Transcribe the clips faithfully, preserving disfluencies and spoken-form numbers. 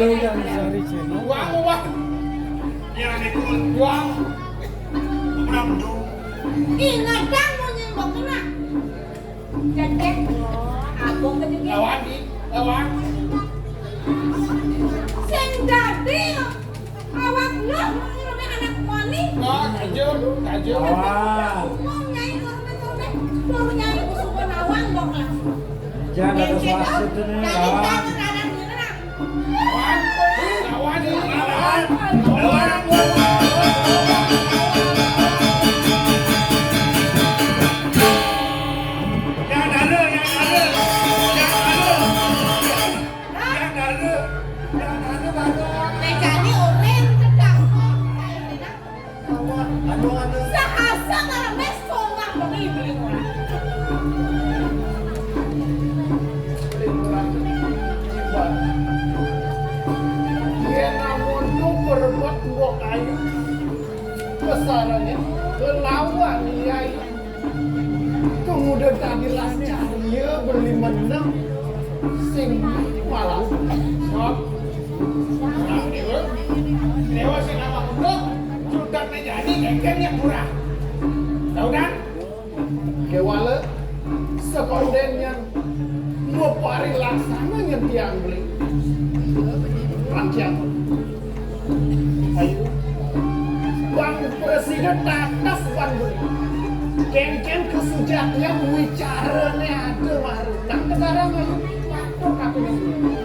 Wang, wang. Ya, Nikul. Wang. Ingatang munyi mbok kena. Jajak. Abang kedua. Lawan, Di. Lawan. Sing dadi awak lu ngurungi anak wani. Oh, tajur, tajur. Wah. Wong nyai ngurungi-ngurungi. Wong nyai kusuka nawang kok lah. Jangan ada wasit ini, lawan. Jangan ada ini, nah. Lawan, lawan, lawan, lawan. Yang ada, yang ada, yang ada. Yang ada, yang ada, baru. Mejane oren tetap. Sahasa ngaremes solah bengi beli orang. Yen amun tu berebut mbok ayu, besarane kelawan yai. Kemudian tadi lah cahya beli meneng sing malam. Sok. Nah, dewa. Dewa sing apa? Sudah menjadi kengkeng yang murah. Tahu kan? Kewala sekonden yang dua pari laksana yang tiang beli. Rancang. Ayo. Bang Presiden tatas Bang beli. Kengkeng kesujatian wicarane ada maru. Nang sekarang ayo. Patok aku yang beli.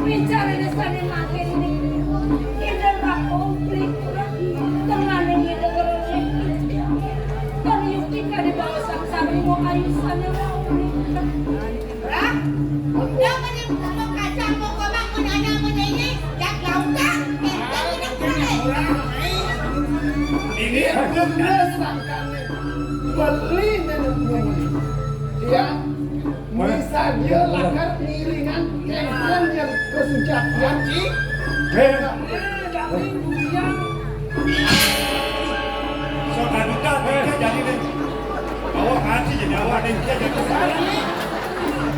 Bicara di sana makin ini. Ini ora komplit. Tengane ngene terus. Kon yukti ka di bawah sangsara mau ayu sana mau. Lah, udah mending buka kaca mau koma mau nanya mau nyanyi, jak lautan, enteng ini kurang. Ini bener sangkane. Beli nenek ngomong. Dia Misa dia lakar ngiringan kengkeng yang kesujapian. Eh, tapi budian. Sok adukan, eh, jadi deh. Bawa ngaji jadi awak deh, dia jadi.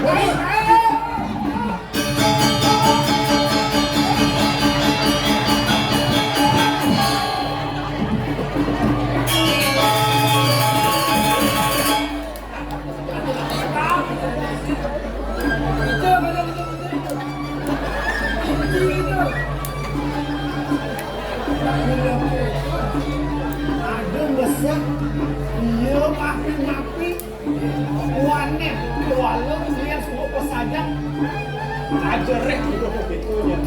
Woi, ayo. Ada mesek, iya, mapi-mapi, wanet, walau dia suka pesajak, aja rek, gitu, gitu, ya.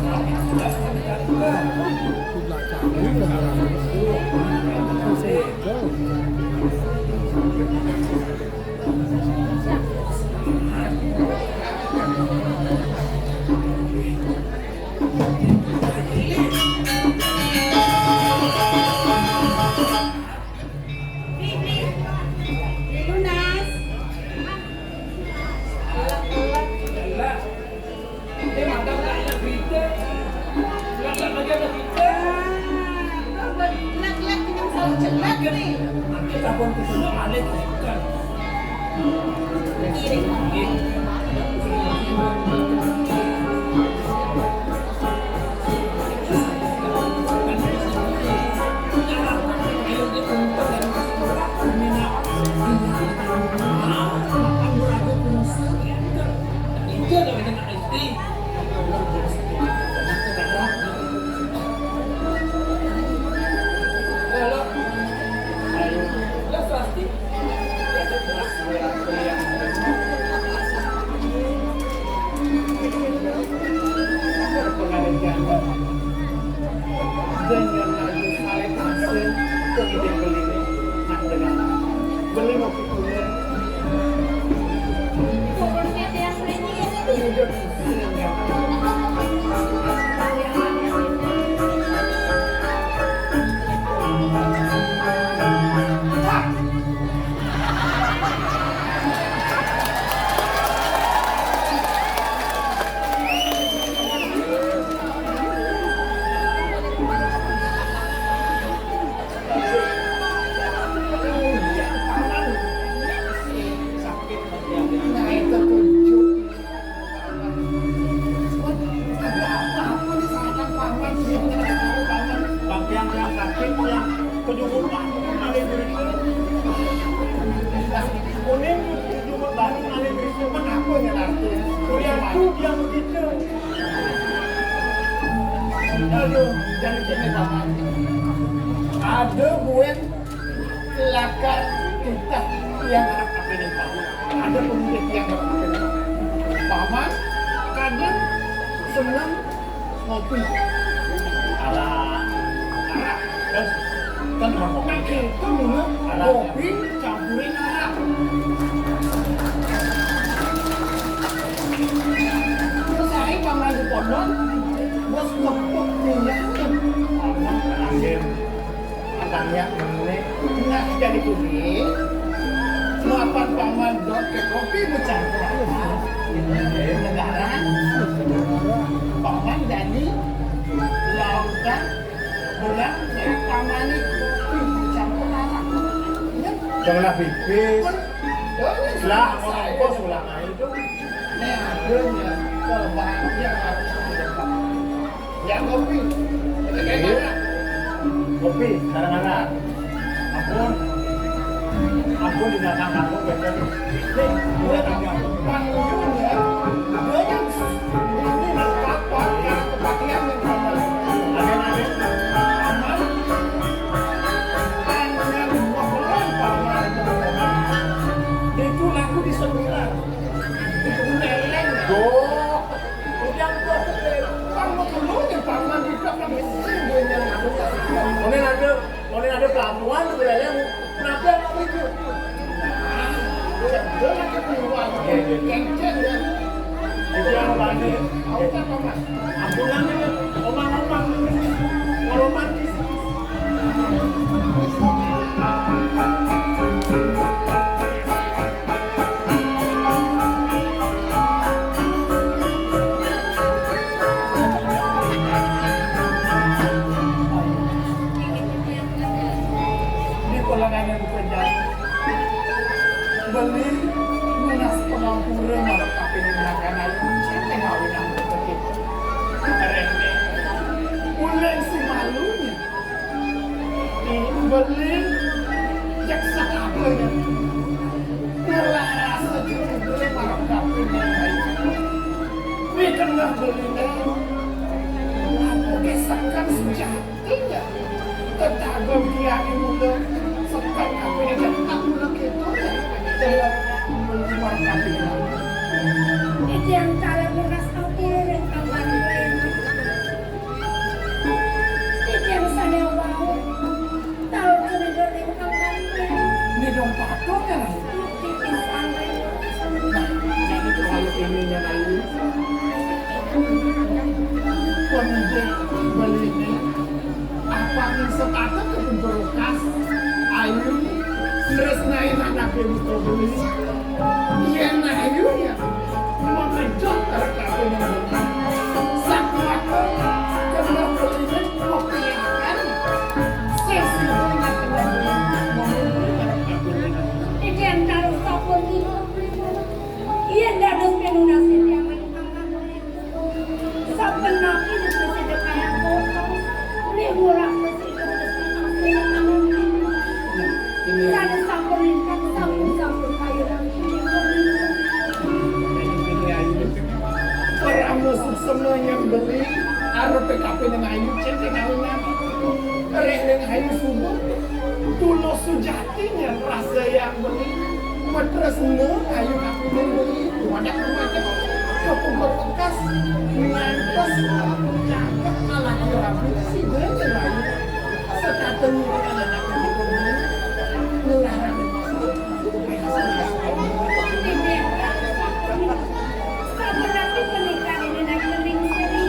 Lek-lek ini selalu jelek nih. Kita pun kesana aneh kan. Iri. Beli mau Yang anak apa ini, Pak? Ada pemuda yang anak apa ini? Paman, kadang seneng ngopi. Arak. Arak. Terus kan cuma ngopi. Nah, itu dulu arak. Kopi campurin arak. Terus saya paman di pondok, bos ngepuk minyak. Paman angin. Tanya mengenai nah jadi kuning. Mapan paman dot ke kopi bercampur negara. Paman jadi lautan bilang dari paman itu kopi bercampur arak. Janganlah pipis. Lah, ngomong bos ulang aja dong. Nih, akhirnya kalau bahagia harus ya, kopi. Iya. Kopi, kadang-kadang. Ampun. Ampun, di belakang aku, betul. Nih, gue tinggal. Panggung ya. Gue yang ini, apa, yang kepakaian yang sama. Ada, ada. Aman. Hanya dua orang, Pak. Itu laku di sembilan. Itu leleng. Duh. Yang gua gede, kan gua dulunya paman di belakang itu, dia yang ada. Onen ada, onen ada pelabuhan, udah yang kenapa yang nggak itu? Nah, dia lagi keluar, iya, iya, iya. Kenceng, ya. Itu yang paling, aku kan paman. Ambulannya, omang-omang, romantis. Di polangannya bukan jalan. Beli lunas pengampura marep kaping makanan. Cete ngawin aku begitu. Keren deh. Uleng si malunya. Ini beli jaksa apa ya? Ngelah rasa curiga marep kaping. Ini kena beli nih. Aku kesakan sejati. Iya. Tetangga kiai mula sekat kabeh nyetak mula gitu ya. Saya keluar kabeh. Iki yang kala lunas aku ring kamar kuwi. Iki yang sane wau. Tau curiga ning kamar kuwi. Ini dong patung ya. Nah, jadi kalau ini yang ayu, kondisi beli ini, apa yang sepatut kebentuk kas, ayu, terus naik anak yang itu beli, iya, nah, ayu ya, mau kerja, tarik aku yang beli, satu aku, kedua beli ini, mau kelihatan, sesi ini, mau beli, mau beli, mau beli. Iki yang taruh sabun iki. Yen dados pinunas titiang ing pangkat, saben napi prasida kaya kotor, ning ora prasida tresna. Sanes sampun ingkang sampun-sampun kaya. Parama suksema yang beli, arepe kapining ayu, cete ngawinane. Rek ning ayu sumur, tulus sujati. Yen rasa yang beli, matresna ayu kapining beli, wadah remaja, kepungkur bekas, ngantos cakep malah rabi, si beli ayu. Sekaten anak beli, ngelarang. Sampun rapi menika ning anak bening seri.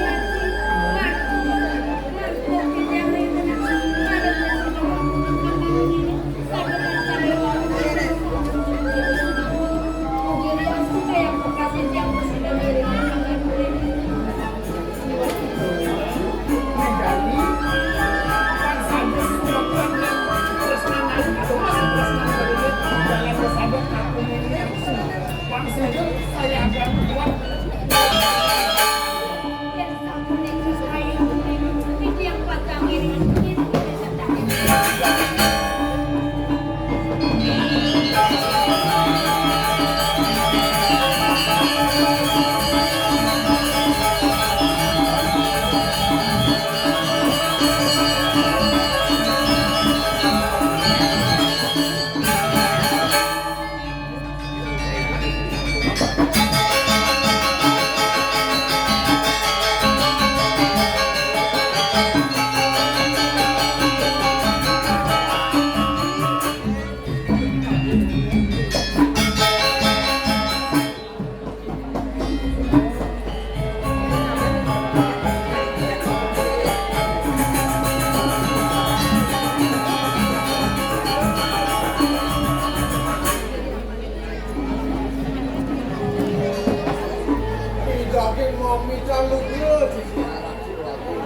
Lugra titiang, Ratu Agung.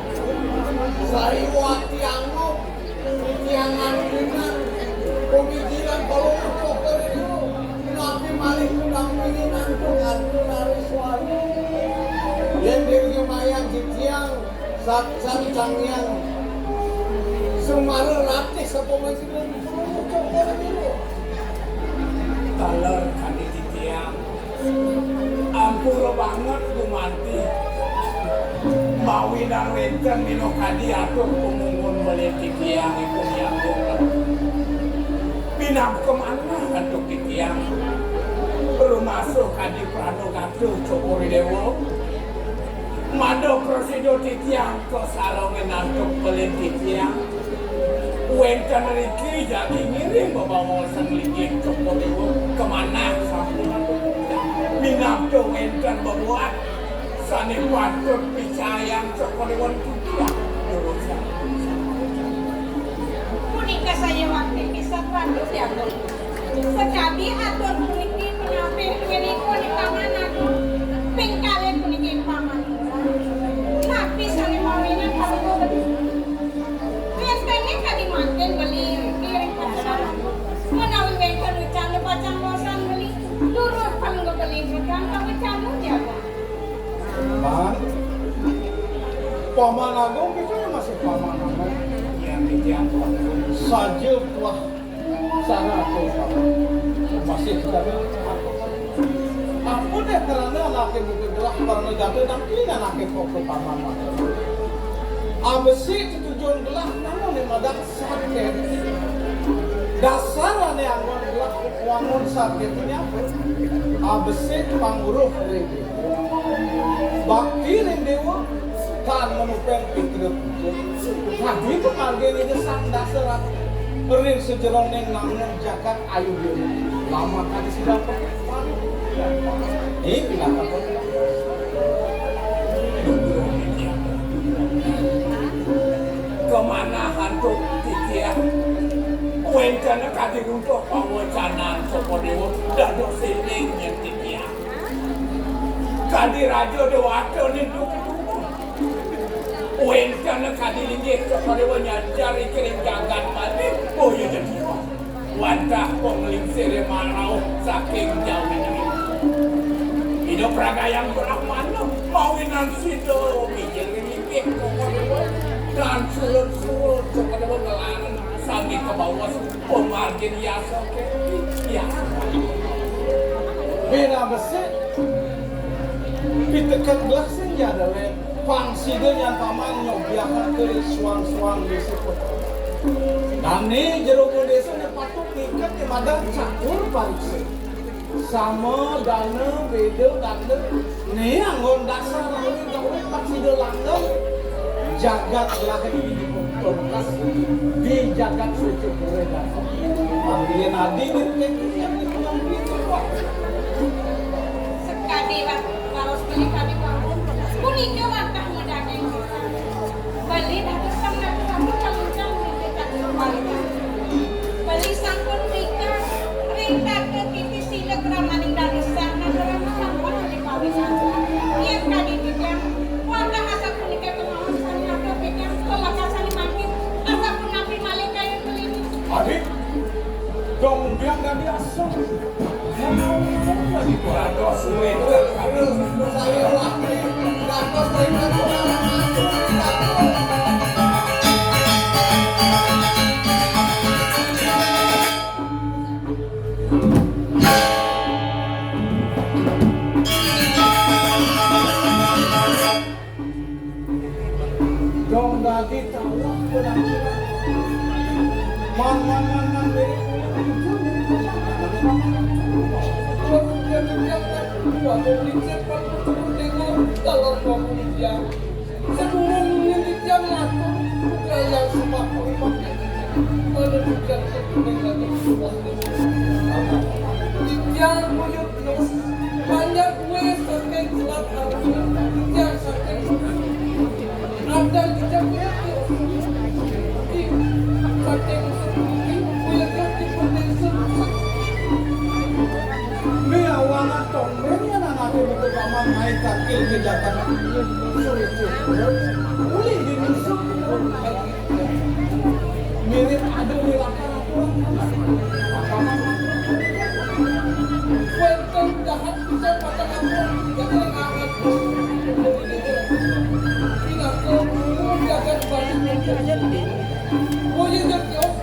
Sariwati angob, titiang angginan, pamikiran kalau kokoh itu, napi malih kudampingin antuk antuk nariswari. Yén diri mayang titiang, saksat Sang Hyang Semara ratih sapamajunan. Taler kadi titiang. Ampura banget gumanti. Mawinan wénten minakadi atur pamungguing malih titiang ipun yatur. Pinaka manah antuk titiang. Rumasa kadi pranagata Cokor I Déwa. Mada prasida titiang kasarengin antuk pelin titiang. Wénten riki jagi ngiring bebaosan linggih Cokor I Déwa kamanah sampun minabda wénten bebuat sané patut picayang Cokor I Déwa titiang. Punika saya wakil pisan Ratu Déwa. Sakadi atur puniki menawi ngiring Paman Agung, ping kalih puniki Paman Lurah. Napi sané mawinan Paman Lurah? Wénten kadi mangkin beli ngiring pacaran. Menawi wénten wecana pacang waosan beli, durus palungguh beli budang kawecana jaga. Man, Paman Agung kita masih Paman Agung. Yang titiang saja telah sana atau masih kita apa deh karena anaknya bukan gelah karena jatuh nanti anaknya kok ke Paman Agung. Abesi tujuan gelah namun yang madak sakit. Dasar ané anggon gelah wangun sakit ini apa? Abesi panguruh rede. Bakti ring déwa, tan manupeng pikira puja. Tadi pamargin ida sang dasa ratu. Ring sajeroning nangun jagat ayu déwa. Lama kali sida pemari. Ini kenapa kok? Kamanah antuk titiang. Wénten kadi runtuh pawacanan Cokor I Déwa dados sining nyén titiang. Kadi Raja Déwata niku. Wénten kadi linggih Cokor I Déwa nyajar ring jagat mati, boya jatiwa. Wantah panglingsiré marauh saking jauh. Ida pragayang Brahmana, mawinan sida mijil ring linggih Cokor I Déwa. Dan surut-surut Cokor I Déwa ngelarang sami kabaos. Pamargin yasa kéné, yasa. Bena besik, piteket gelah sing jadalé, pang sida nyang taman nyobiahang ka suang-suang désa kota. Dané jero désa né patut ngiket né madan catur pariksa. Sama dana beda tanda. Né anggon dasar lalu gawe tak sida langgeng. Jagat gelah ini pembekas di jagat suci pura dan. Ambilin adi di kaki yang dipegang pintu kok. Sekadi wa-, waros beli kami kampung. Punika wantah medaging. Bali dados sang ratu-ratu kalintang nitih katumbalikan. Bali sampun mikah ring tata titi sila kramaning dados sang nagara sampun dipawikan. Yén kadi titiang, wantah asapunika kemawon sané atur titiang pamekasané mangkin, asapunapi malih kayun beliné. Adik, dong biang dan diasung. Dong dadi tawah penampilan. Man, man, man, man, beri pulang, muncul dari kota. Kalau dia tidak, kan, dua puluh ringgit, empat puluh ringgit, kalau dua puluh ringgit. Sedurung nini tiang matur, putra yang sembah hormat. Mana tiang sedurung lagi sembah. Tiang buyut banyak kue saking selat Aruna, tiang saking ada tiang kue saking kue di penting. Ini awangan tombeng yang anaknya betul. Paman naik kaki ke jatah. Ulih di musuh. Mirip ada di lapangan. Wénten dahat bisa patang ampun. Jangan anget. Pinaka dulu jagat Bali. Boya jatios,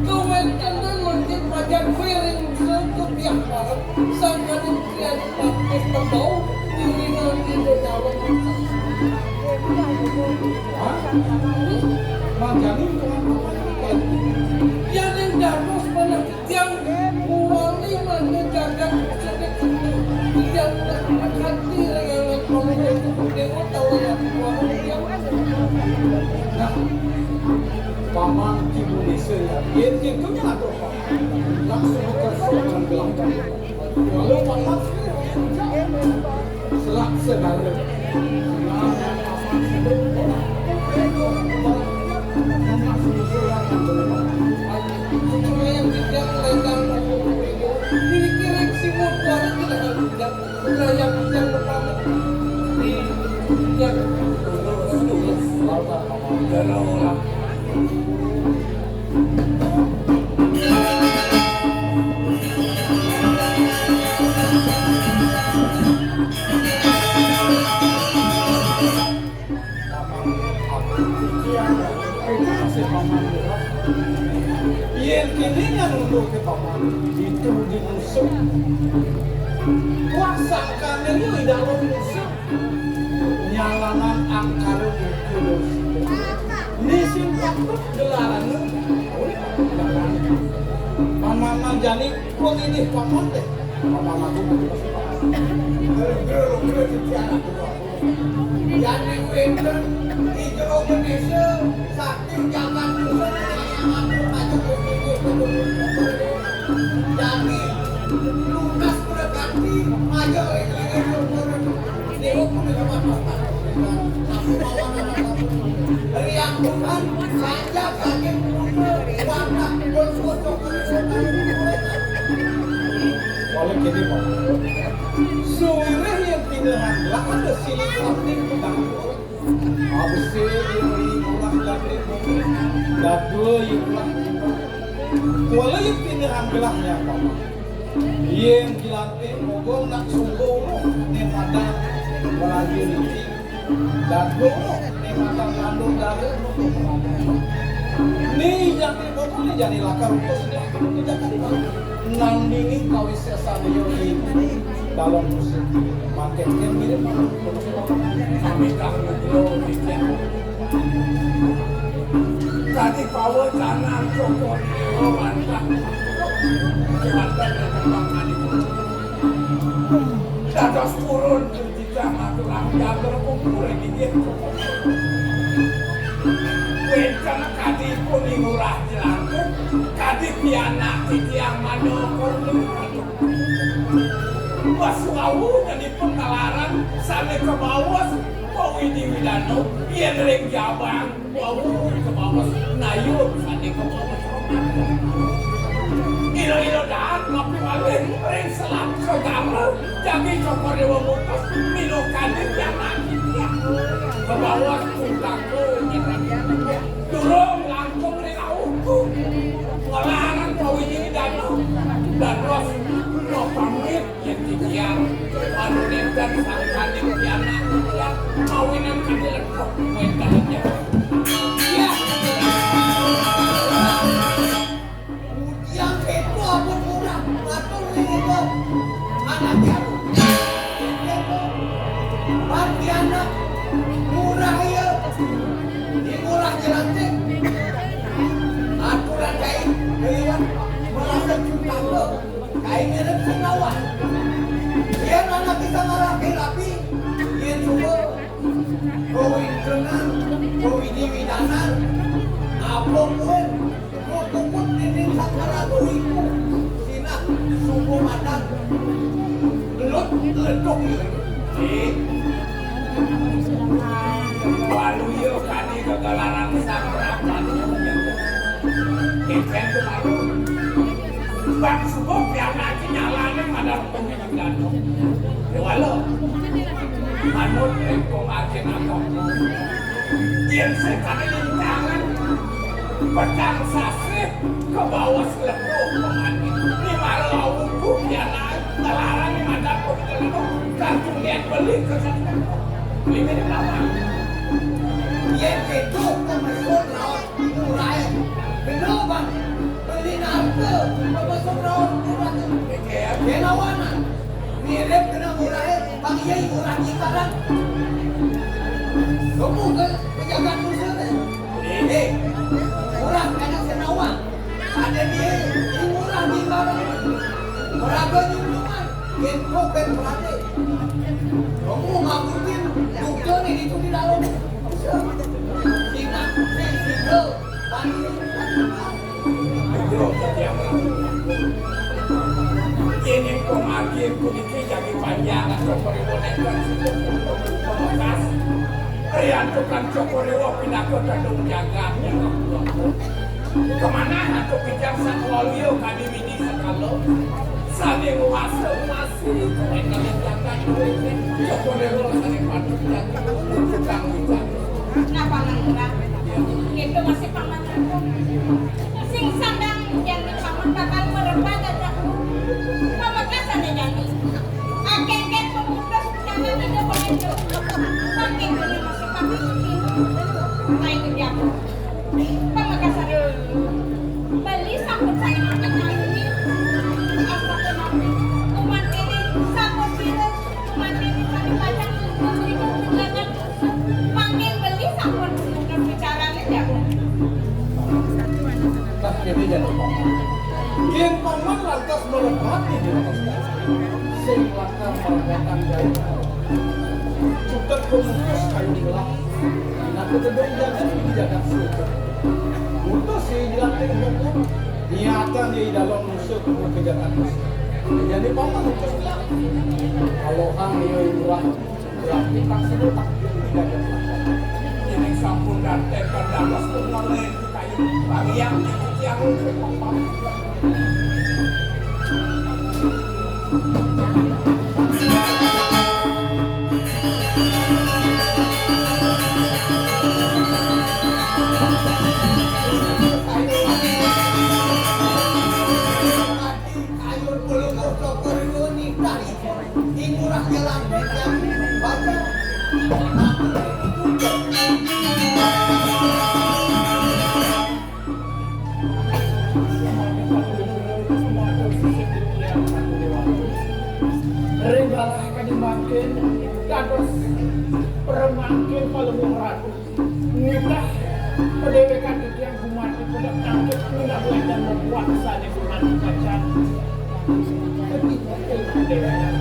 kawéntenan mangkin pajan wiring sekepiah parek, sangkaning krian patih tembau, wiringan Ida Dawet. Hah? Manjani tuan apa? Yaning dados manah titiang, uwali manah jagat sedek, titiang kanti ringangan pamungkasipun dewa tawayan uwali titiang. Nah, Paman Tibu Desa ya. Yén kéto nya atur Paman. Langsung kersa nang gelang Paman. Walau Paman selak segala. Nah, Paman sudah. Paman sudah. Supaya tidak melenggang. Dikira si mutual tidak ada. Layang yang pertama. Di yang lurus, lurus. Jangan orang. Yén kéné ngan unduké Paman, ditu di musuh. Wah, sangkané lu di dalem musuh. Nyalanan angkara mungkul. Né sing patut gelarané. Paman jani kok ini Paman deh. Paman aku. Jani wénten di jero Ganésa, saking jagat Ganésa, jani lunas kuda ganti, aja ring-ring. Dewa pun itu mah. Aku bawa nama kamu. Riang Tuhan, saja kaget. Warna, berfoto, berfoto. Oleh kéné, Pak. Suwirah yén pindahan, lah ada silih samping pedang. Abesé yén ulah ganti, dadua yén ulah. Wala yén pindahan gelahnya, Pak. Yén dilantik mogol nak sungguh né madan walaji niki. Dadua né madan landung dara. Né jani mogol né jani lakar utus. Nandini kawisésan yo ing dalem musik. Mangkén mirip. Sami kang Rudra titiang. Tadi pawecanan Cokor Dewa wantah wantah tetembang manipun. Dados purun titiang aturang jaga kumpul inggih Cokor Dewa. Wénten kadi pun ing Ngurah Jelantun, kadi pianak titiang Mada Kurna. Wah, suwau nyenipun kalarang sané kabaos Pak Widi Widana, yén ring Jabang, wau kabaos Nayun sané kabaos Romanto. Ila-ila dahat mapiwali ring Selat Segara, jagi Cokor Dewa ngutus, minakadi pianak titiang. Kabaos Putaka nyerat. Durung langkung rilauku. Nglarang Pak Widi Widana. Dados pamit yén titiang anu nénten sangkaning pianak titiang mawinan kadi lekuk wénten. Ya. Yang itu abot murah, ngatur ning itu. Anak jaru. Ban pianak murah ya. Di murah jelantik. Aturan kain, liwat merasa cinta lo. Kain ngirim sing lawan. Biar anak kita ngarah rapi, yen coba. Kawintenan, kawidi widanan. Apa pun. Puput dinding sangkara kuwiku. Sinah, sungguh madan. Lut, leduk, ya. Waluya kadi gegalaran sang prabu. Kecen tu malu. Bang subuh piala nyalane madan pemilik danau. Ya, walau. Anut ring pangajin agama. Yén sing kadi lincangan, pedang sasih, kabaos letuh pangajin. Ni mara awuku pianak, telarang ni madan pagita letuh, kang kulian beli ka sasih. Beli minum lawan. Yén kéto ka mesur lawan. Muraé. Bener, Bang. Beli narka, pemesuk raos murah tu. Kena wana. Mirip kena muraé, Bang, iya murah di barang. Kamu ke pejabat pusat ni. Eh, murah kena senawa. Ada dia, ini murah di barang. Meraga nyumbungan. Info pen berani. Kamu ngabutin, duka ni itu di dalam. Sina, sing single, bani. Ini kok makin ku niki jadi panjang atau periode dan bekas. Riantukan Cokor Dewa pinaka tandung jagat. Kemana atuh kijang sakualia kadi widi sakala? Sané nguasa-nguasi, kowe kalian jagat duit. Cokor Dewa sané patut jaga, tukang bijak. Napa nang murah? Itu masih paman aku. Sing sandang jani paman bakal merebak aja. Pamekasané jani. Akeh-akeh pemutus jangan itu boleh itu. Saking dulu masih paman itu. Lain jago. Pamekasan. Beli sampun saya makan hari ini. Astagfirullah. Umat ini sampun sira. Umat ini kami baca. Memberikan tunjangan. Mangkin beli sampun bukan bicarane ya. Nah, ini jadi paman. Yen paman lantas melepati di atas sing lakar perbuatan gaib. Cutet pemutus kayu gelap. Nah, kedua jagat ini jagat suci. Mutus si jagat hukum. Niatan di dalam musuh ke jagat musuh. Jadi paman mutus gelap. Kalau hang dia ibrah Berarti tak sedutak. Ini sampun dateng ke dalam pengeling kayu pariang yang Ayo, belum mau sokor ini, tadi. Ing murah jalan yang baca. Ring galah kadi mangkin dados peremangkin Palungguh Ratu. Nitah padéwékan titiang gumanti pedek angkut minabulaken membuat sané gumanti kacan. Ketiga ilmu déwékan.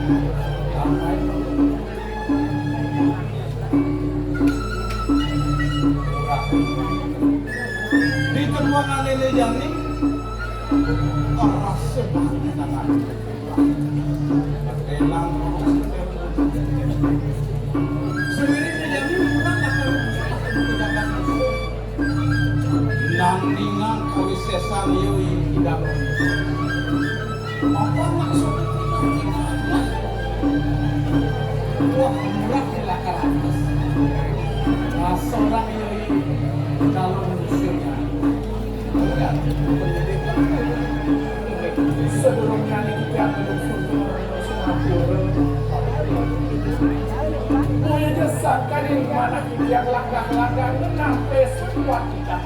Di tempat ané jani, rasa banget tangan. Elang. Sendiri jani kurang akan. Nang ningang kawisésan yoi ing dalem. Apa maksud? Wah, murah di lakar atas. Nah, seorang yoi ing dalem museumnya. Sadurungnya niki tiyang nuju Singapura. Boya ja sangkaning manah tiyang langgah-langgah ngenah pes kuat titah.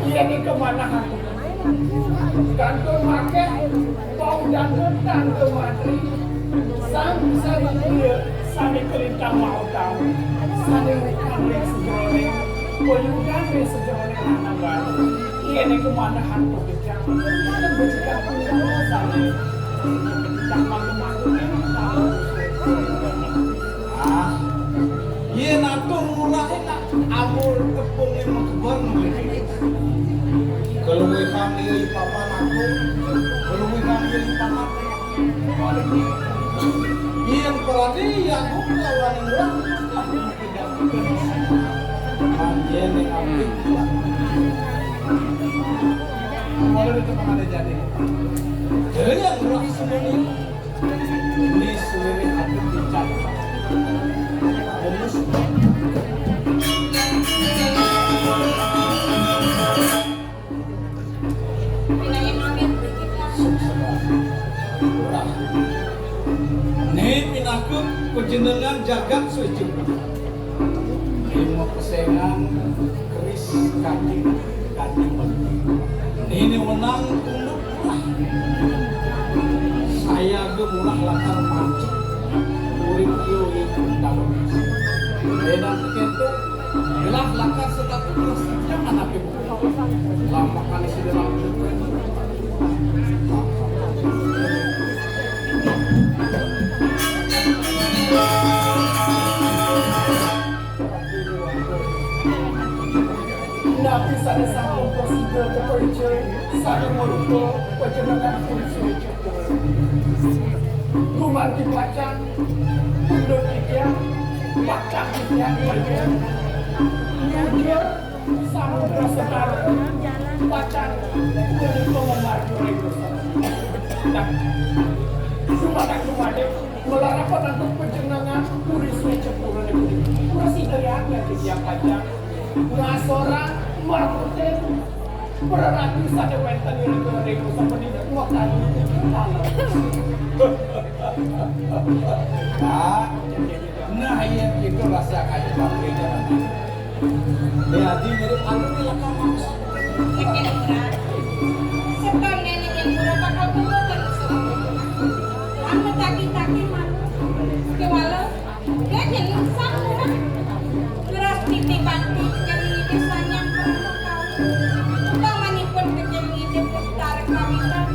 Yén ika manah kantun makéh bau dangdut tangga matri, sang sané mulia, sané kalintang mautama, sané wikan ring sajeroning payudan ring sajeroning nanamban. Yén ika manah antuk becik, becik tunggal sané. Tah mangga mangguning. Ah, yén atur murahé nak amur tepungé makeber nuli. Kaluwihan iya i papan agung, kaluwihan iya i papan. Yén pradi agung lawan murah, lah. Panjenengan abdi. Mulai itu pangada jadi. Jadi yang murah semuanya. Ini sendiri hati tingkat. Né pinaka pajenengan jagat suéca. Né mapesengan keris kadi kadi mati. Né wenang tunduk murah. Sayaga murah lakar mancep urip liu ing dalem. Né kéto, gelah lakar setata terus jangan anaké. Lampahan sida lampir. Napi sané sampun prasida kapaicén sané marupa pajenengan Puri Suéca. Gumanti pacang, pundut titiang, pacang titiang, nyujur, Samudra Sekar, pacang punika mamargi ring dosa. Nah, dumateng dumadé, malarapan antuk pajenengan Puri Suéca Pura niki. Prasida ring titiang pacang ngasorang makutin prarati sané wénten ring dosa punika makadi. Nah, nah, iya, itu rasa kayu bakri jalan. Dadi mirip anu di lekang maksud. Sekarang ini yang murah bakal buka terus. Anu taki-taki mah. Kewala, dia jadi insan murah. Beras titipan titipan ini sayang pernah tahu. Utamanya pun kecil ini pun tarik kawitan.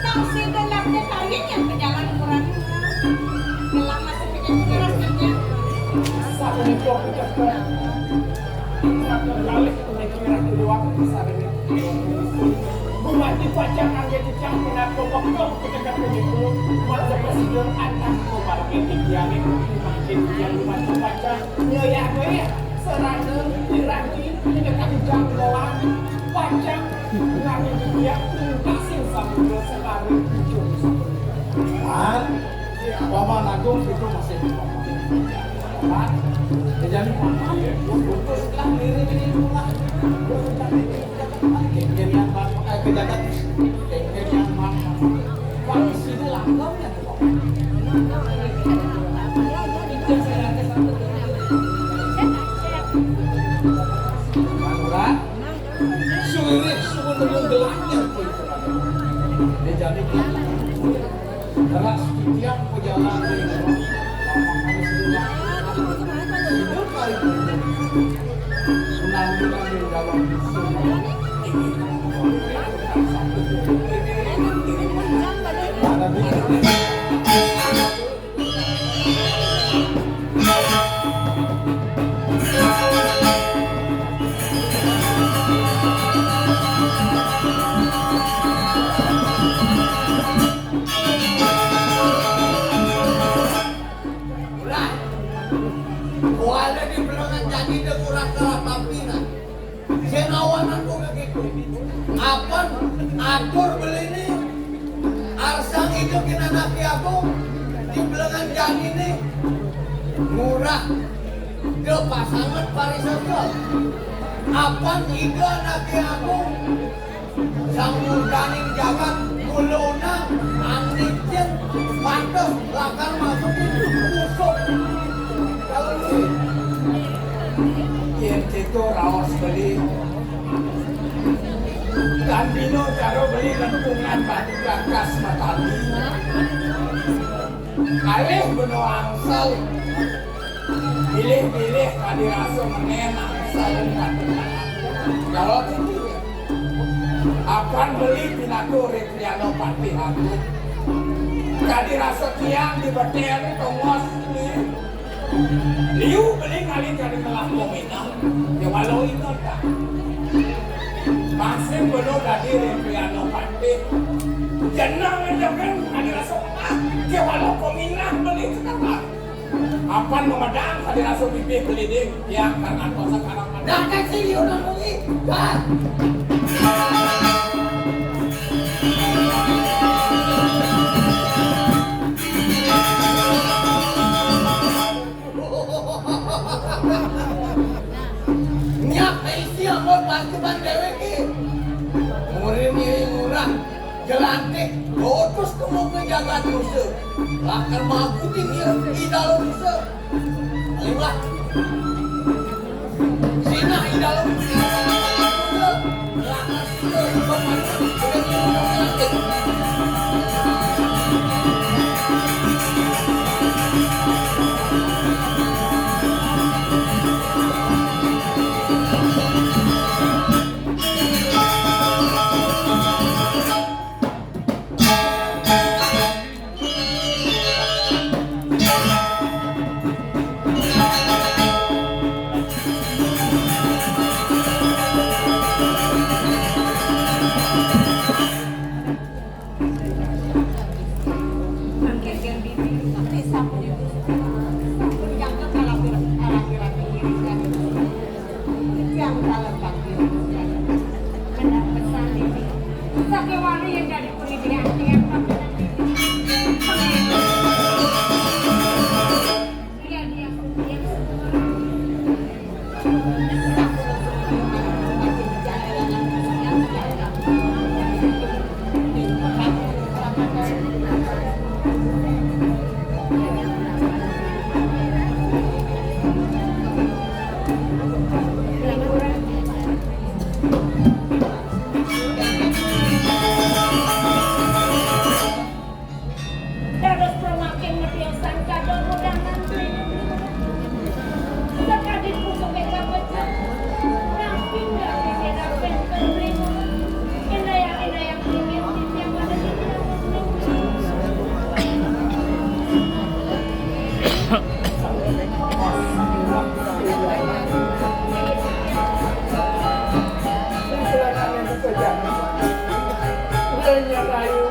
Kang sida lakda kawin yang ke jalan murah. Gelah masih kecil beras titipan. Sapunika pitekel. Kalih puniki Ratu Déwa Sari. Gumanti pacang anggé titiang pinaka wektu pitekel punika. Mangda prasida antuk pamargi titiangé. Mangkin titiang gumanti pacang nyayagaya sarana piranti pitekel janggolan. Pacang nganggé titiang tuntasin Samudra Sekar ujung. Paman Agung itu masih di bawah. Paman, jadi paman, putuslah diri di rumah. Putuslah diri di rumah. Kengkerian bapak, eh, ke jagat. Kengkerian bapak. Bang, sini langgam ya, Bang. Bang Lurah, suwirih suwun nemu gelangnya. Dia jadi Teras titiang pajalan ring lapangan sebelah. Sida kari kumpul. Sunami ngambil dalam sumur. Murah. Kuala di belengan jani de murah kalah pampinan. Sing awanan ku kéto. Apan atur beliné arsang ida kén anaké agung di belengan janiné murah. De pasanget parisekel. Apan ida anaké agung Sang murdaning jagat, mula unang, anicin, pantes, lakar masukin, busuk. Kalau duit. Yén kéto raos beli. Tan dina cara beli lengkungan batu gagas matali. Kalih bena angsal. Bilih-bilih kadi rasa menén angsal. Kalau Apan beli pinaka Rikriana Patih Agung. Kadi rasa tiang di beténé tongos ni. Liu beli ngalih kadi ngelah peminang. Ya walau ingat tak. Masih belum dadi Rikriana Patih. Jeneng aja kan kadi rasa ah. Ya walau peminang beli tetap. Apan mamedang kadi rasa bibih beli ding, tiang karena kuasa karang. Nah, kan si Liu nang munyi. Bah. Nyak isi ampun pasukan déwék iki. Murid ngiring murah. Jelantik, utus kemu ka jagat. Lakar magutin ya, di dalam bisa. Lewat. Sina di dalam. Lakar bisa. Yang dalam bagi. Benar pesan ini. Sakewali yang jadi pendidikan yang Dados pemakin ngetiosan kadang udangan. Sakadi pucuk eka pecah. Nang pindah di beda penten. Indayang-indayang tinggi titiang pada titiang. Rayu.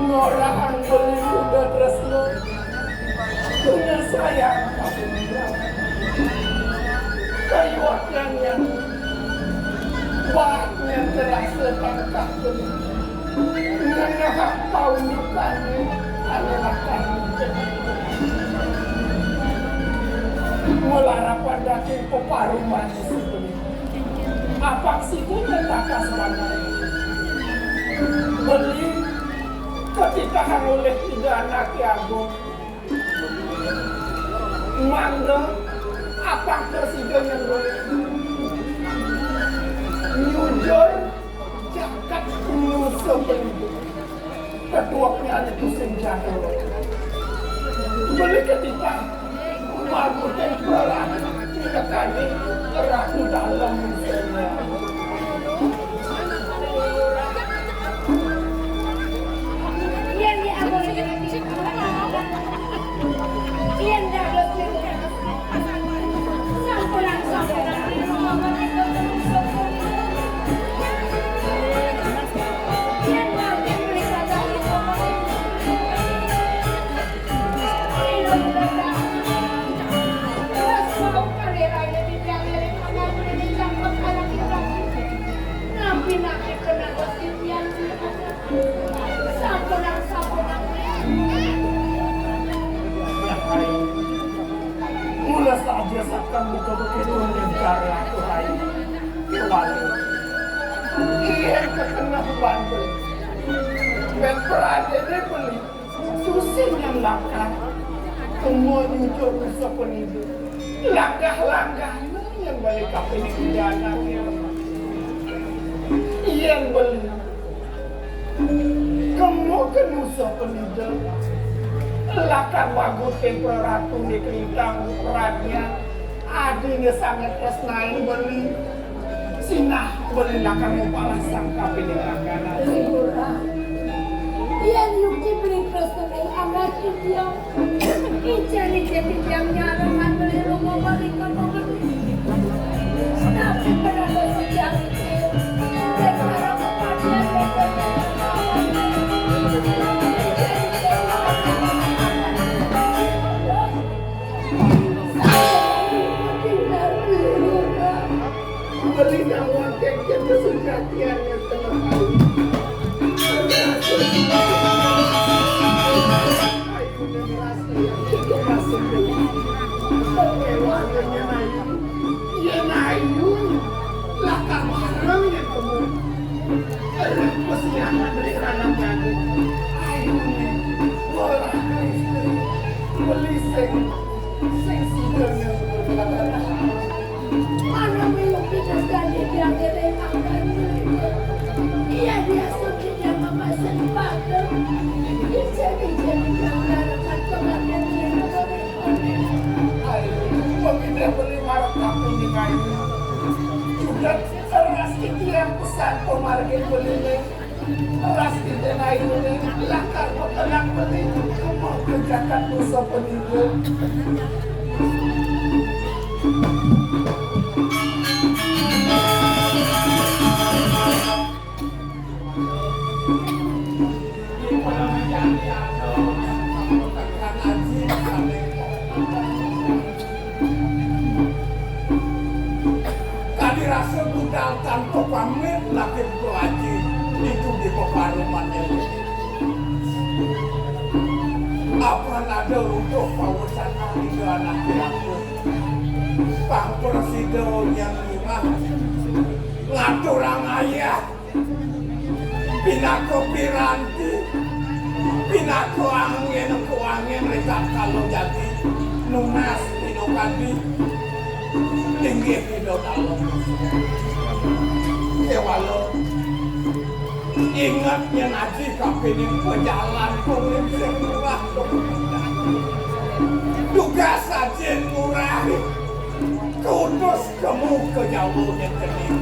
Ngorahang beli udah tresno. Punya sayang. Kayuakan yang baiknya terasa tangkap beli. Ngengah taun dukanya adalah kami. Melarapan daging peparuman. Apak sida nyatakas manah. Beli katitahang olih Ida Anake Agung. Mangda apak sida nyengguh. Nyujur jagat nusa pelindung. Ketuaknya itu senjata. Beli ketika magutin perang, tinekani ratu dalam misalnya. Yang diambil, yang dapat. Mula saja sakan buka bukit undang cara aku hai. Kewala. Iya, ketengah bandel. Ben pradene beli. Susin yang lakar. Kemo nyucur nusa penida. Langkah-langkahnya yang balik kape di kejana. Iya, beli. Kemo ke nusa penida. Lakar bagus ke praratu di kelintang pradnya. Adine sangat tresnain beli. Sinah beli lakar mupalah sangkape di langganan. Yen yuki beli tresnain anak idiang. Ijen-ijen tiang nyarengan beli rumah beli kampung. Tapi berada sejam itu, dan para kepatian dan beli nyawa keket kesejatian yang tengah hari. Ayo, merasa yang itu masih belum. Kewalanya naik. Ras ide na ide, lakar pekenak beli, kemah ke jagat nusa peninggal. Kadi rasa budal tanpa pamit, laki buku haji itu di peparuman. Apa ada untuk pawacana tiga anak aku? Pang prasida yang lima ngaturang ayah. Pinaka piranti, pinaka angin, kuangin ritatkala jagi nunas pinokadi linggih Ida Dalem. Kéwala inget yén aji kapining pajalan kuning sing murah. Tugas ajin murah. Kutus kemu ka Jawa nyén cening.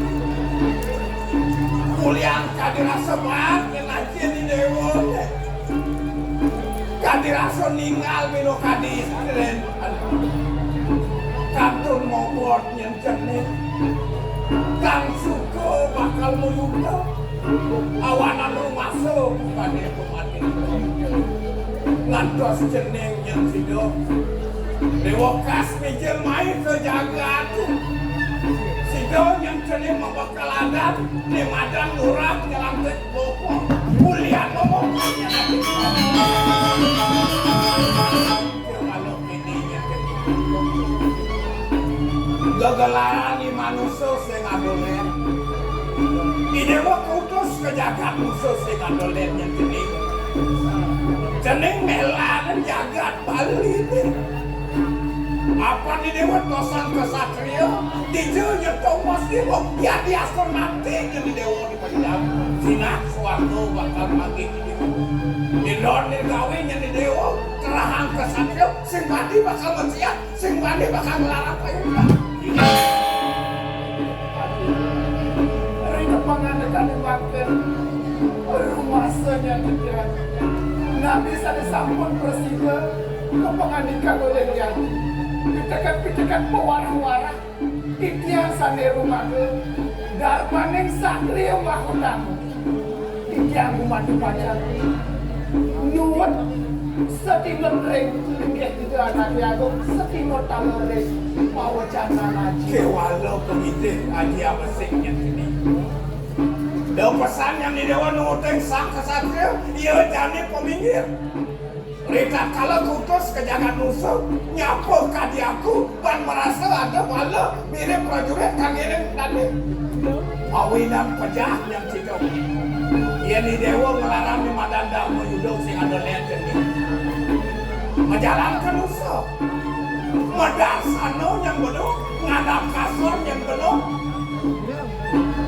Kulian kadi rasa baat nyén aji ni déwa. Kadi rasa ninggal milo kadi istrin. Kantun mobot nyén cening. Kang suka bakal muyuda. Awanan rumasa bukané pemati. Ngantos cening nyén sida. Déwa kas mijil mai ka jagat. Sida nyén cening mabekel adat, né madan lurah nyelantik bokong. Mulian ngomong. Gegelaran di manusa sing adolen. Idéwa kutus ka jagat nusa sing adolen nyén cening. Cening melanan jagat Bali né. Apan Idéwa tosan kasatria, dija nyén tombos déwa, yadi asor mati nyén Idéwa di padam. Sinah swarga bakal manggih Idéwa. Indra nirgawi nyén Idéwa, kerahang kasatria, sing mati bakal maksiat. Sing wani bakal nglarang payungan. Ring kapangandikan mangkin rumasa nyén titiang. Nabi sané sampun prasida kapangandikan olih Hyang. Piteket-piteket pawarah-warah. Titiang sané rumaga darmaning satria mahutama. Titiang gumanti pacang nyuwun satinut ring linggih Ida Anaké Agung, satinut taler ring pawecanan aji. Kéwala pamidih aji abesik nyén cening. Da pesan nyén Idéwa nuutin sang kasatria, ia jani paminggir. Ritatkala kutus ka jagat nusa, nyapa kadi aku, ban marasa ada bala mirib prajurit kang ngiring dadi. Mawinan pejah nyén cika. Yén Idéwa nglarang né madan Darma Yuda sing ada lén cening. Majalan ka nusa. Madarsana nyén bena, ngadap kasor nyén bena.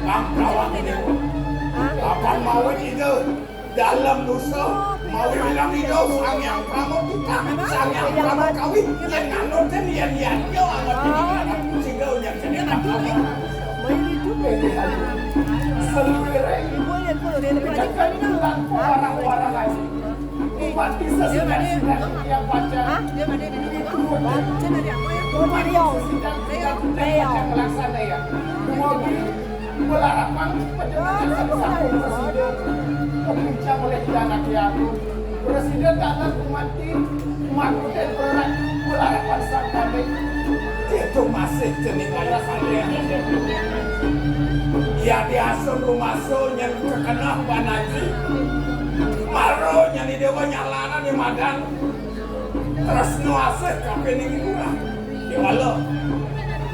Pang prawak Idéwa. Kapan mawit Ida Dalem nusa, mawinan Ida Sang Hyang Parama Tukang, Sang Hyang Parama Kawi, yén nganutin, yén yadnya, angetin, sehingga nyén cening bakal. Saluiring, tekan tulang, warah-warah, mati sesidak-sidak, yang baca. Mati sesidak-sidak, yang baca, ngelaksana, ya. Dua Malarapan panjenengan sampun prasida kapincang olih Ida Anaké Agung. Prasida taler gumanti, mangkutin perak, malarapan sangkaning. Ditu masih cening ayu sané. Yadi asun rumasa nyén kakeneh ban aji. Mara nyén Idéwa nyalanan di madan. Tresna asih kapining Lurah. Kéwala.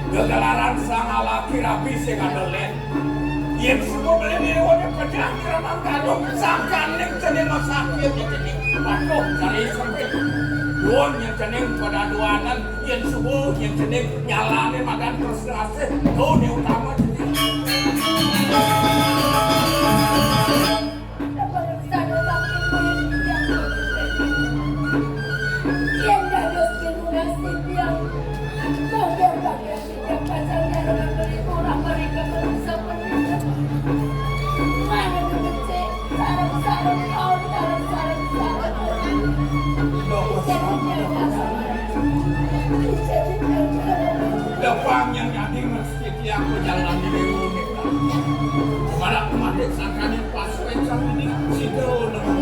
Gegelaran sang alaki rabi sing ada lén. Yén suba beli niruan pejah kiraman gaduh, sangkaning cening masakit, cening patuh cari sempit. Duan nyén cening pada duanan, yén suba nyén cening nyalané madan tresna asih. Tuh, né utama cening. Kemana mati sangkani pas pencang ini, sido nemu